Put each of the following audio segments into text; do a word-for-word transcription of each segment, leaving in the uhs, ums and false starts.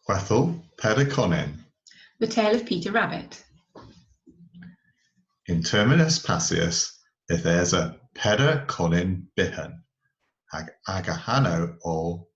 Hwedhel Peder Konin. The Tale of Peter Rabbit. Yn termyn eus passys, yth esa peder konin byghan, hag aga hanow o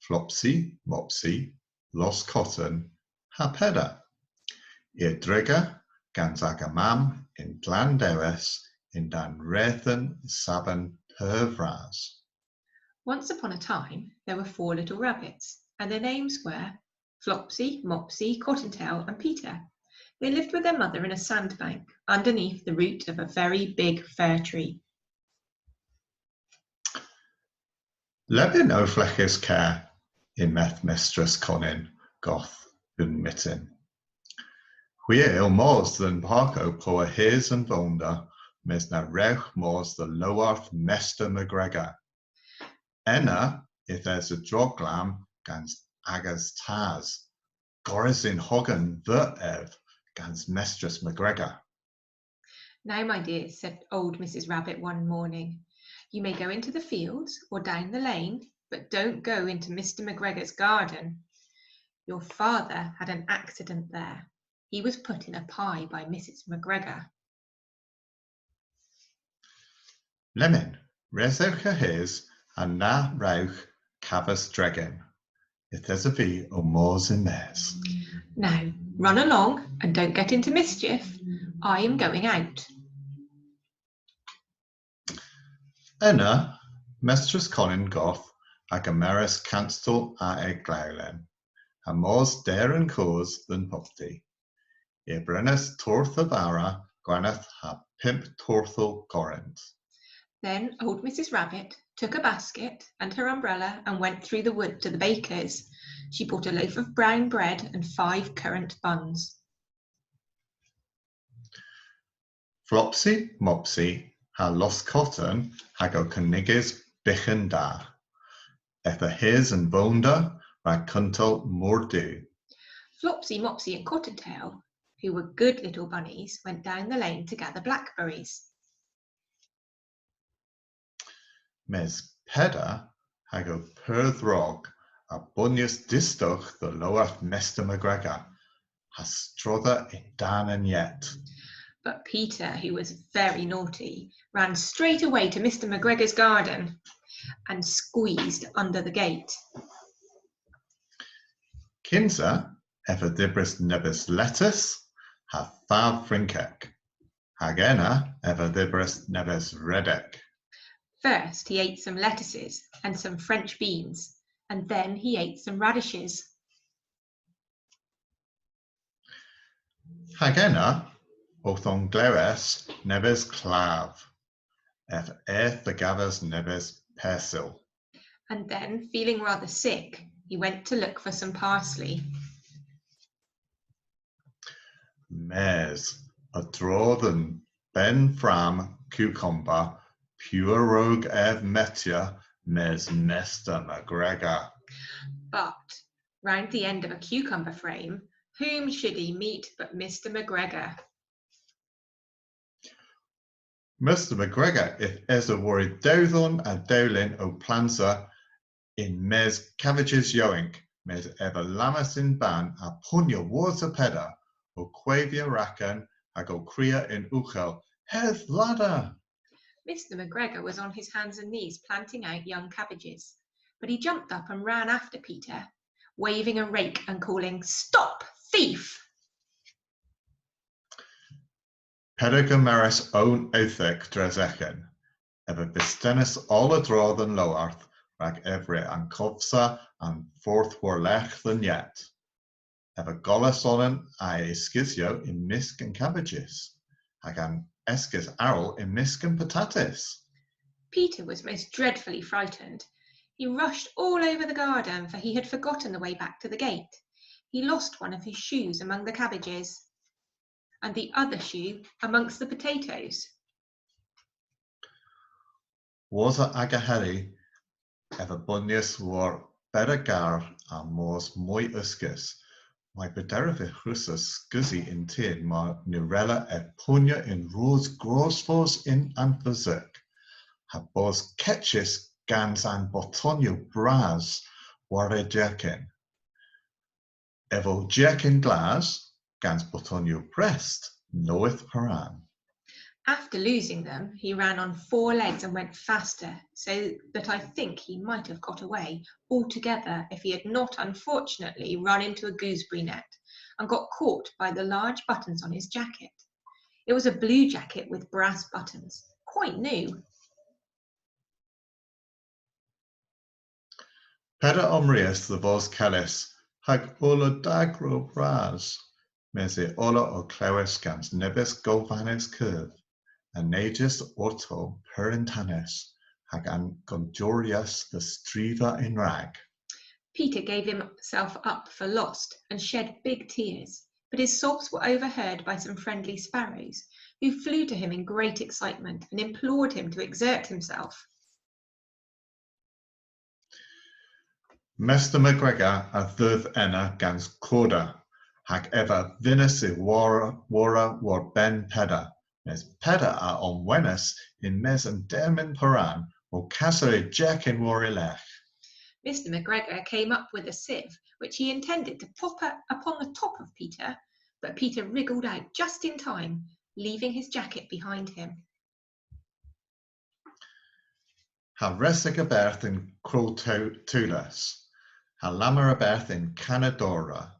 Flopsy, Mopsy, Lost Kotton, ha Peder. I a drega gans aga mamm yn glan dewes yn-dann wrethyn saben pur vras. Once upon a time, there were four little rabbits, and their names were Flopsy, Mopsy, Cottontail, and Peter. They lived with their mother in a sandbank underneath the root of a very big fir tree. Lemmyn o fleghes ker, yn-medh Mestres Konin Goth unn myttin. Hwi a yll mos dhe'n parkow po a-hys an vownder, mes na wrewgh mos dhe lowarth Mester McGregor. Ena yth esa droglamm gans agas tas. Gorrys yn hogen veu ev gans Mestres McGregor. "Now, my dears," said old Missus Rabbit one morning, "you may go into the fields or down the lane, but don't go into Mr. McGregor's garden. Your father had an accident there. He was put in a pie by Missus McGregor." Lemmyn, resewgh a-hys ha na wrewgh kavos dregyn. Yth esov vy ow mos yn-mes. "Now, run along and don't get into mischief. I am going out." Ena, Mestres Konin Goth a gemeras kanstel a eglowlen, ha mos der an koos dhe'n popti. I a brenas torth a vara gwaneth ha pymp torthel gorant. Then old Missus Rabbit took a basket and her umbrella and went through the wood to the baker's. She bought a loaf of brown bread and five currant buns. Flopsy, Mopsy, ha Lost Kotton hag o keniges byghan da. Eth a-hys an vownder rag kuntel mor du. Flopsy, Mopsy and Cottontail, who were good little bunnies, went down the lane to gather blackberries. Mes Peder, hag o pur dhrog, a bonyas distowgh dhe lowarth Mester McGregor, ha strotha yn-dann an yet. But Peter, who was very naughty, ran straight away to Mr. McGregor's garden and squeezed under the gate. Kynsa, ev a dhybris nebes letys ha fav frynkek. Hag ena, ev a dhybris nebes redek. First, he ate some lettuces and some French beans, and then he ate some radishes. Hag ena, owth omglewes nebes klav, ev eth dhe gavos nebes persil. And then, feeling rather sick, he went to look for some parsley. Mes, a-dro dhe'n benn fram cucumber, piw a wrug ev metya mes Mester McGregor? But round the end of a cucumber frame, whom should he meet but Mr. McGregor? Mester McGregor yth esa war y dhewdhon a dhewlin ow plansa yn-mes kabbijys yowynk, mes ev a lammas yn-bann ha ponya wosa Peder, ow kwevya rakken hag ow kria yn ughel, "Hedh, lada!" Mr. McGregor was on his hands and knees planting out young cabbages, but he jumped up and ran after Peter, waving a rake and calling, "Stop, thief!" Peder a gemeras own euthek dres eghen. Ev a vystennas oll a-dro dhe'n lowarth rag ev re ankovsa an fordh war-lergh dhe'n yet. Ev a gollas onan a'y skysyow yn mysk an kabbijys, hag an eskys arall yn mysk an patatys. Peter was most dreadfully frightened. He rushed all over the garden, for he had forgotten the way back to the gate. He lost one of his shoes among the cabbages, and the other shoe amongst the potatoes. Wosa aga hedhi, ev a bonyas war Peder garr ha mos moy uskis. May prederav y hwrussa skeusi yn tien mar ny wrella ev ponya yn ros grosvos yn anfeusik, ha bos kachys gans an botonyow bras war y jerkyn. Ev o jerkyn glas, gans bottonyow brest, nowydh poran. After losing them, he ran on four legs and went faster, so that I think he might have got away altogether if he had not unfortunately run into a gooseberry net and got caught by the large buttons on his jacket. It was a blue jacket with brass buttons, quite new. Peder omwriys dhe vos kellys, hag ola dagro bras, mes y ola o klewys gans nebes golvanes kuv, a nijas orto pur yntanys, hag an gonjorias dhe striva yn rag. Peter gave himself up for lost and shed big tears, but his sobs were overheard by some friendly sparrows, who flew to him in great excitement and implored him to exert himself. Mester McGregor a dheuth ena gans korder, hag ev a vynnas y worra, worra war benn Peder, mes Peder a omwenas yn-mes an dermyn poran, ow kasa y jerkyn war y lergh. Mr. McGregor came up with a sieve, which he intended to pop u-, upon the top of Peter, but Peter wriggled out just in time, leaving his jacket behind him. Ha resek a-berth yn krow tew-, tewlys, ha lamma a-berth yn kana dowra,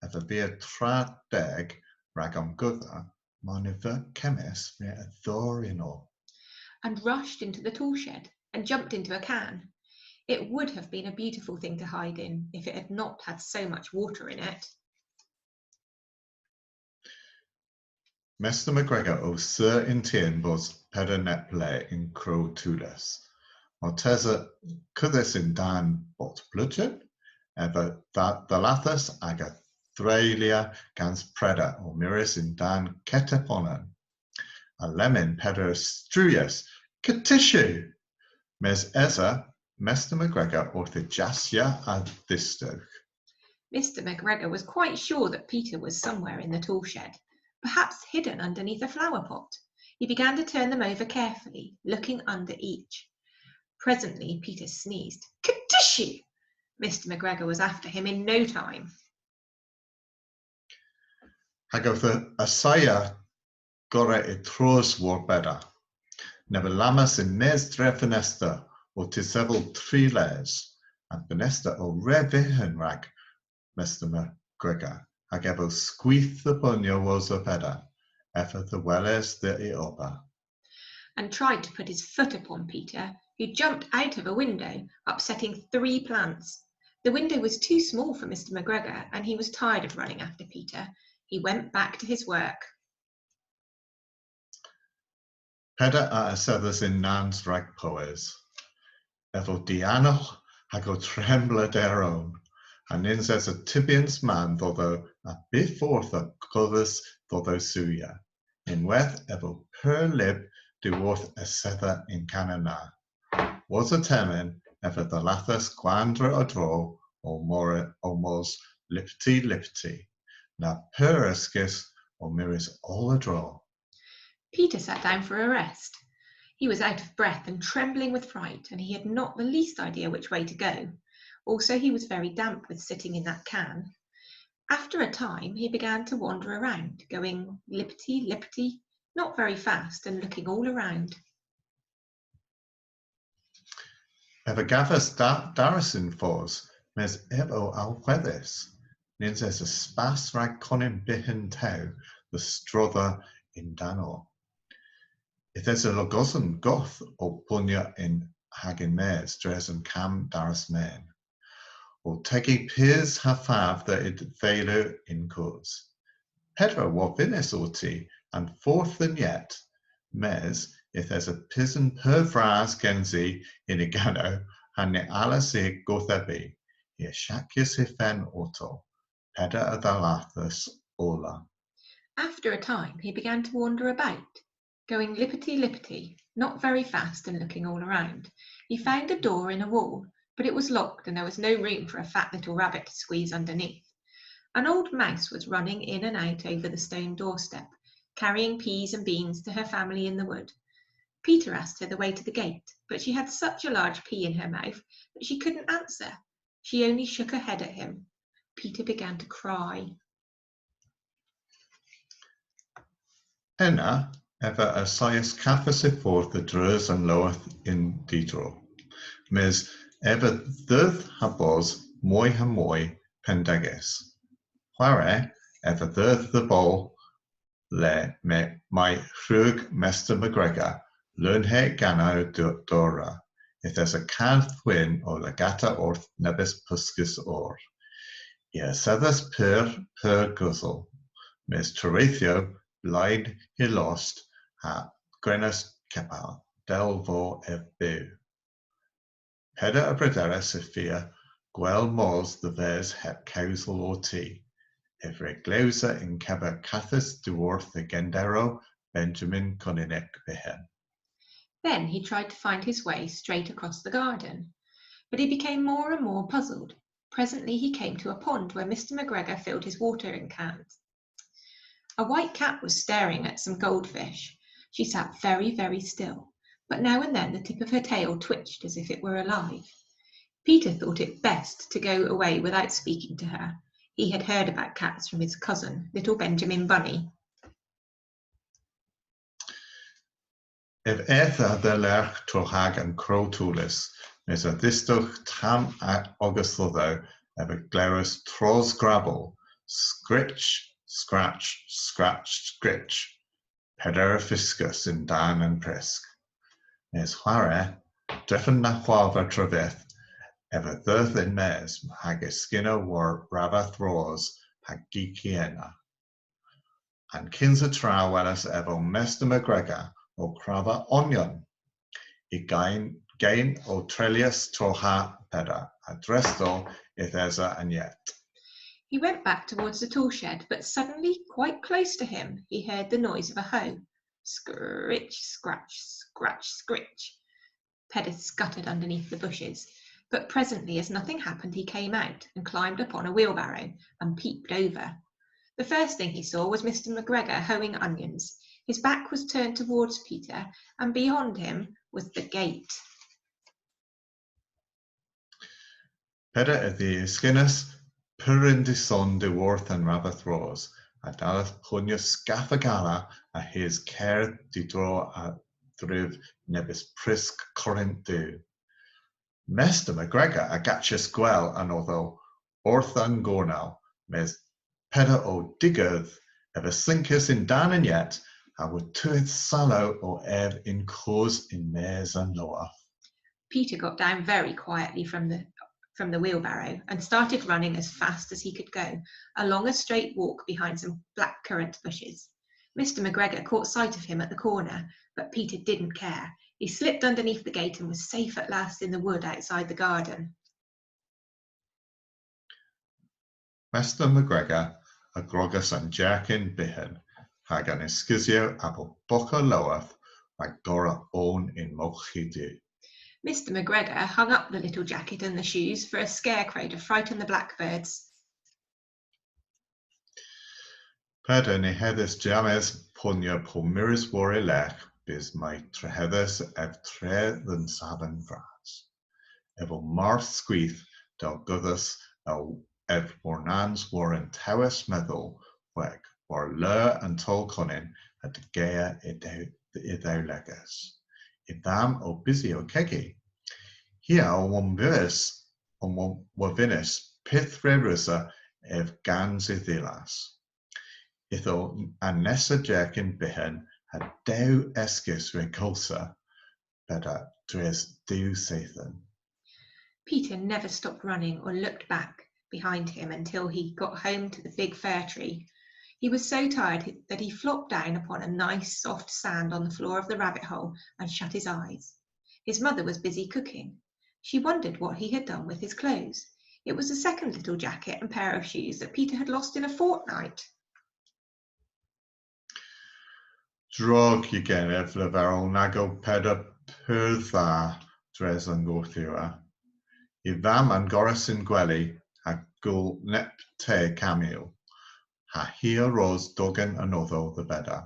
ev a via tra deg rag omgudha, mar ny veu kemmys re a dhowr ynno. And rushed into the tool shed and jumped into a can. It would have been a beautiful thing to hide in if it had not had so much water in it. Mester McGregor o sur yn tien bos Peder neb le yn krow tewlys. Martesen kudhys yn-dann bott bleujen, ev a dha-, dhallathas hag a dhreylya gans preder ow mires yn-dann ketteponan. A-lemmyn Peder a striwis, "Kertysi!" Mes esa Mester McGregor orth y jasya a-dhistowgh. Mr. McGregor was quite sure that Peter was somewhere in the tool shed, perhaps hidden underneath a flower pot. He began to turn them over carefully, looking under each. Presently, Peter sneezed. "Kertysi!" Mr. McGregor was after him in no time. Hag owth assaya gorra y tros war Peder, neb a lammas yn-mes dre fenester ow tisevel tri les. An fenester o re vyghan rag Mester McGregor, hag ev o skwith dhe bonya wosa Peder, ev a dhehwelis dhei ober. And tried to put his foot upon Peter, who jumped out of a window, upsetting three plants. The window was too small for Mr. McGregor, and he was tired of running after Peter. He went back to his work. Peder a esedhas yn-nans rag powes. Ev o dianogh hag ow trembla derown, ha nyns esa tybyans mann dhodho a bydh fordh a godhas dhodho sywya. Ynwedh ev o pur lyb dhiworth esedha y'n kana na. Wosa termyn ev a dhallathas gwandra a-dro ow mor-, ow mos lippity lippity, na pur uskis ow mires oll a-dro. Peter sat down for a rest. He was out of breath and trembling with fright, and he had not the least idea which way to go. Also, he was very damp with sitting in that can. After a time, he began to wander around, going lippity, lippity, not very fast, and looking all around. Ev a gavas da-, daras yn fos, mes ev o alhwedhys. Nyns esa spas rag konin byghan tew dhe strotha yn-danno. Yth esa logosen goth ow ponya yn hag yn-mes dres an kamm daras men, ow tegi pys ha fav dhe dheylu y'n koos. Peder a wovynnas orti an fordh dhe'n yet, mes yth esa pisen pur vras gensi yn y ganow, ha ny allas hi gorthebi. Hi a shakyas hy fenn orto. Peder a dhallathas ola. After a time, he began to wander about, going lippity-lippity, not very fast, and looking all around. He found a door in a wall, but it was locked and there was no room for a fat little rabbit to squeeze underneath. An old mouse was running in and out over the stone doorstep, carrying peas and beans to her family in the wood. Peter asked her the way to the gate, but she had such a large pea in her mouth that she couldn't answer. She only shook her head at him. Peter began to cry. Ena, ev a assayas kavos y fordh a-dreus an lowarth yn didro. Mes ev a dheuth ha bos moy ha moy pendegys. Hware, ev a dheuth dhe boll le may, may hwrug Mester McGregor leun hag anna dora, yth esa kadh wynn ow legata orth nebes puskes owr. I a esedhas pur, pur gusel, mes treweythyow bleyn hy lost ha grenas kepar, dell vo ev bew. Peder a brederis y fia gwell mos dhe-ves heb kewsel orti. Ev re glewsa yn kever kavos dhyworth y genderow Benjamin Koninek Byghan. Then he tried to find his way straight across the garden, but he became more and more puzzled. Presently he came to a pond where Mr. McGregor filled his watering cans. A white cat was staring at some goldfish. She sat very, very still, but now and then the tip of her tail twitched as if it were alive. Peter thought it best to go away without speaking to her. He had heard about cats from his cousin, little Benjamin Bunny. Ev eth a-dhelergh troha'n krow toulys, mes a-dhistowgh tamm ogas dhodho, ev a glewas tros grabel, scritch, scratch, scratch, scritch. Peder a fiskas yn-dann an prysk. Mes hware, drefen na hwarva travyth, ev a dheuth yn-mes hag yskynna war ravath ros ha giki ena. An kynsa tra welas ev o Mester McGregor ow krava onyon. Y geyn, geyn o treylys troha Peder, ha dresto yth esa an yet. He went back towards the tool shed, but suddenly, quite close to him, he heard the noise of a hoe. Scritch, scratch, scratch, scritch. Peder scuttered underneath the bushes, but presently, as nothing happened, he came out and climbed upon a wheelbarrow and peeped over. The first thing he saw was Mr. McGregor hoeing onions. His back was turned towards Peter, and beyond him was the gate. Peder a dhiyskynnas pur yn dison dhyworth an ravath ros, ha dalleth ponya skaffa gala a-hys kerdh didro a-dryv nebes prysk korrent du. Mester McGregor a gachas gwel anodho orth an gornel, mes Peder o digeudh, ev a slynkys yn-dann an yet, ha wotiwedh salow o ev yn koos yn-mes an lowarth. Peter got down very quietly from the from the wheelbarrow and started running as fast as he could go, along a straight walk behind some black currant bushes. Mr. McGregor caught sight of him at the corner, but Peter didn't care. He slipped underneath the gate and was safe at last in the wood outside the garden. Mester McGregor a grogas an jerkyn byghan hag an eskisyow avel bokka lowarth rag gorra own yn molghi du. Mr. McGregor hung up the little jacket and the shoes for a scarecrow to frighten the blackbirds. Peder ny hedhis jammes ponya po mires war y lergh bys may trehedhas ev tre dhe'n savon vras. Ev o marth skwith dell godhas ev war-nans war an tewes medhel hweg war leur an toll konin ha degea y dhewlegas. Y vamm o bysi ow kegi. Hi a wovynnas, a wovynnas pyth re wrussa ev gans y dhilas. Ytho an nessa jerkyn byghan ha dew eskis re golsa Peder dres diw seythen. Peter never stopped running or looked back behind him until he got home to the big fir tree. He was so tired that he flopped down upon a nice soft sand on the floor of the rabbit hole and shut his eyes. His mother was busy cooking. She wondered what he had done with his clothes. It was the second little jacket and pair of shoes that Peter had lost in a fortnight. Drog yw genev leverel nag o Peder pur dha dres an gorthugher. Y vamm a'n gorras y'n gweli ha gul neb te kamyl, ha hi a ros dogen anodho dhe Beder.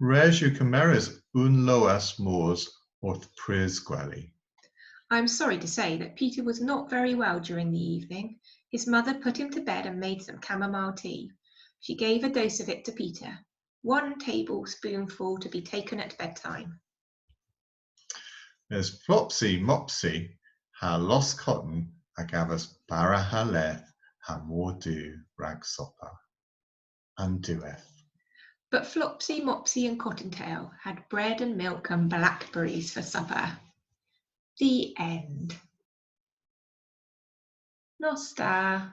Res yw kemeres unn loas moos orth prys gweli. I am sorry to say that Peter was not very well during the evening. His mother put him to bed and made some chamomile tea. She gave a dose of it to Peter, one tablespoonful to be taken at bedtime. Mes Flopsy, Mopsy ha Lost Kotton a gavas bara ha leth ha mor du rag soper. An diwedh. But Flopsy, Mopsy and Cottontail had bread and milk and blackberries for supper. The end. Nos da.